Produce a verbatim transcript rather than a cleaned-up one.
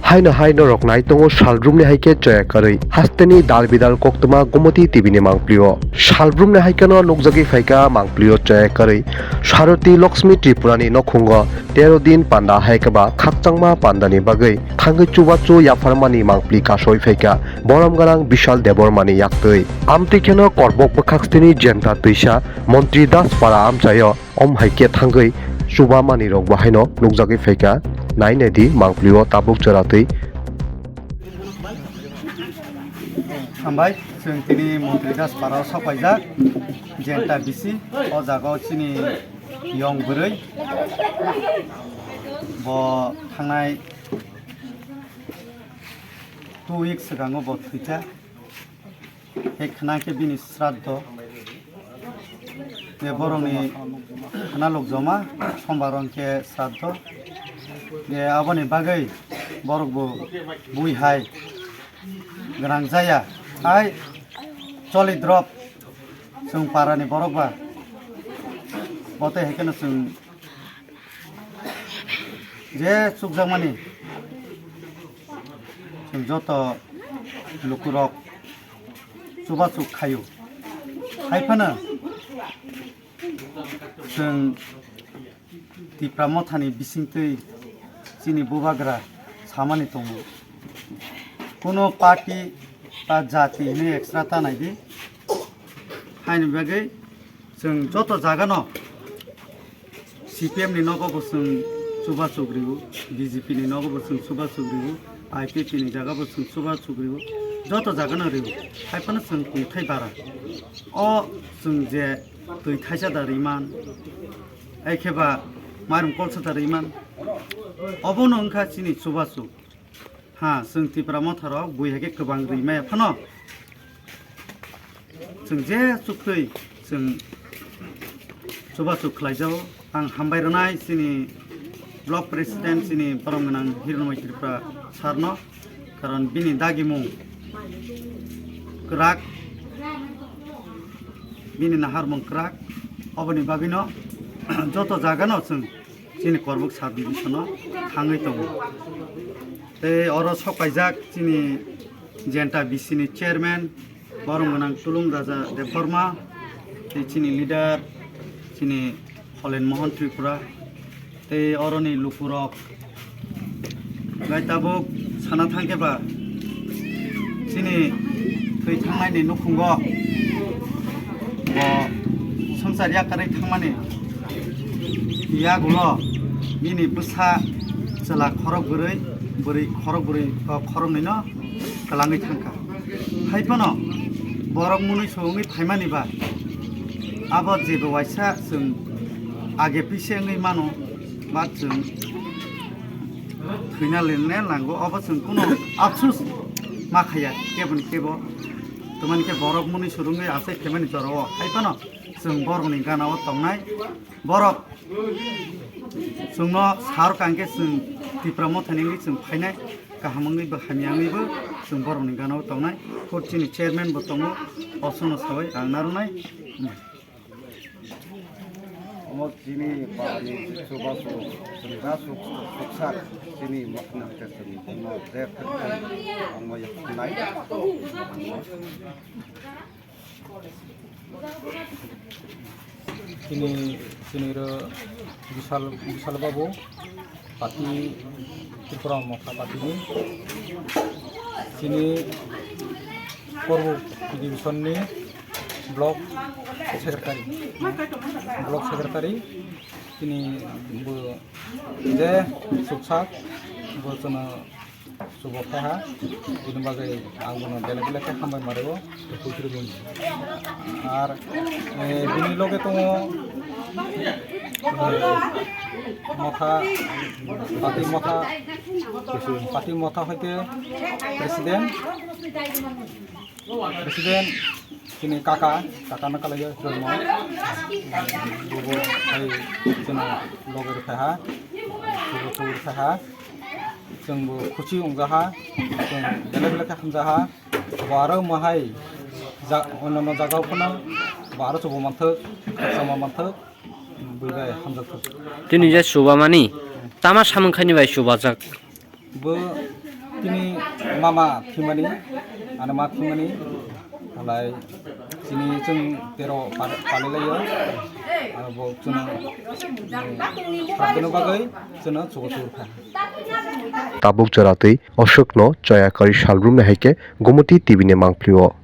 Haino hai norok nai tongo salbrumni hai khe chaya kwrwi. Hasteni dal bidal koktwma Gomoti T V ni mangpli o. Salbrumni hai kheno nukjagwi phaikha mangpli o chaya kwrwi. Saroti Lakshmi Tripura ni nokhungo tero din panda hai khe ba khakchangma panda ni bagwi thangwi chubachu yapharmani mangpli kasoi phaikha Borom Gwnang Bishal Debbarma ni yaktwi. Amtwi kheno Korbok bwkhak stini Jenta twisa Montri Das Para amchaio. Om hai khe thangwi chubamani rok bo haino nukjagwi phaikha. Nai nai di mangpli o tabuk chwra twi. Hambai, chwng tini Montri Das Para o sok paijak, Jenta bisi, o jaga o chini yong bwrwi. Bo thangnai two weeks swkango bo thwikha. Hai khna khe bini sraddho. Je borokni khna lok joma, sombar o hwnkhe sraddho. Je aboni bagwi borok bo bui hai gwnang jaya. Hai choli drop chwng parani borok ba. Bo tei hai kheno chwng je chukjakmani chwng joto lukurok chubachuk khaio. Hai phano chwng Tipra Mothani bisingtwi chini bubagra samani tongo. Kuno party ba jati hinwi extra ta naidi. Haini bagwi chwng joto jagano C P M ni nogo bo chwng chubachuk rio, B J P ni nogo bo chwng chubachuk rio, I P F T ni jaga bo chwng chubachuk rio, joto jagano rio. Hai phano chwng kungthai bara. O chwng je twi thaisa da riman, hai khe ba mairum kolsa da riman, obono wngkha chini chubachuk. Ha, chwng Tipra Motha rok bui hai khe kwbang ri maya phano. Chwng je chuktwi chwng chubachuk khlaijago. Ang hambai rwnai chini block president chini borom gwnang Hironmoi Tripura sir no. Karon bini dagimung kwrak, bini naharmung kwrak. Oboni bagwino joto jagano chwng chini Korbuk sub division o thangwi tongo. Tei oro sok paijak chini Jenta B C ni chairman, borom gwnang Tulung Raja Debbarma, tei chini leader, chini Holen Mohan Tripura, tei oroni lukurok. Gai tabuk sana thangkhe ba chini thwi thangnaini nukhungo bo swngchar yakarwi thangmani yagulo bini bwsa chwla khorok bwrwi, bwrwi khorok bwrwi, o khoroknwino kwlangwi thangkha. Hai phano borok mwnwi so wngwi phaimani ba abo jeba waisa chwng age pise wngwi mano ba chwng thwina lene nango, obo chwng kuno afsus ma khaiya keboni kebo. Tamani khe borok mwnwi so wngwi achai phaimani jorao hai phano chwng borokni gana o tongnai. Borok chwngno sar kangkhe chwng Tipra Mothani wngwi chwng phainai, kaham wngwibo hamya wngwibo chwng borokni gana o tongnai. Hor chini chairman bo tongo, osongno sawi ang narwnai. Omo chini parani chubachu chwng da suk suksa chini mokhna khe chwng omo je khe omo yakhnai. Chini, chini ro Bisal, Bisal Babu, party Tripura Motha party ni. Chini Korbuk division ni block secretary, block secretary chini bo je suksa bo chwngno Chubo khe ha, bini bagwi ang bono belai belai khe hambai ma rwo, tei kuchuri bini. Ar, eh, bini loge tongo, eh, Motha, Pati Motha, Pati Motha hoite president. President, chini kaka, kaka no kalai jormo. Bobo hai chini loge rwkha ha, bobo khobor kha ha. Chwng bo khuchi wngjaha, chwng belai belai khe hamjaha. Bo aro mohai ja-, onno jaga o phano bo aro chubo manthok, khakchangma manthok, bui bai hamjak thok. Tini je chubamani, tama samung khaini bai chubajak? Bo Tini mama phimani, ano ma phimani, halai tini chwng tero pal-, palilaio, abo chwng sabdino bagwi chwngno chugo chugo kha. Tabuk joratwi Ashokno choya kwrwi sal romnai hai khe Gomoti T V ni mangpilio.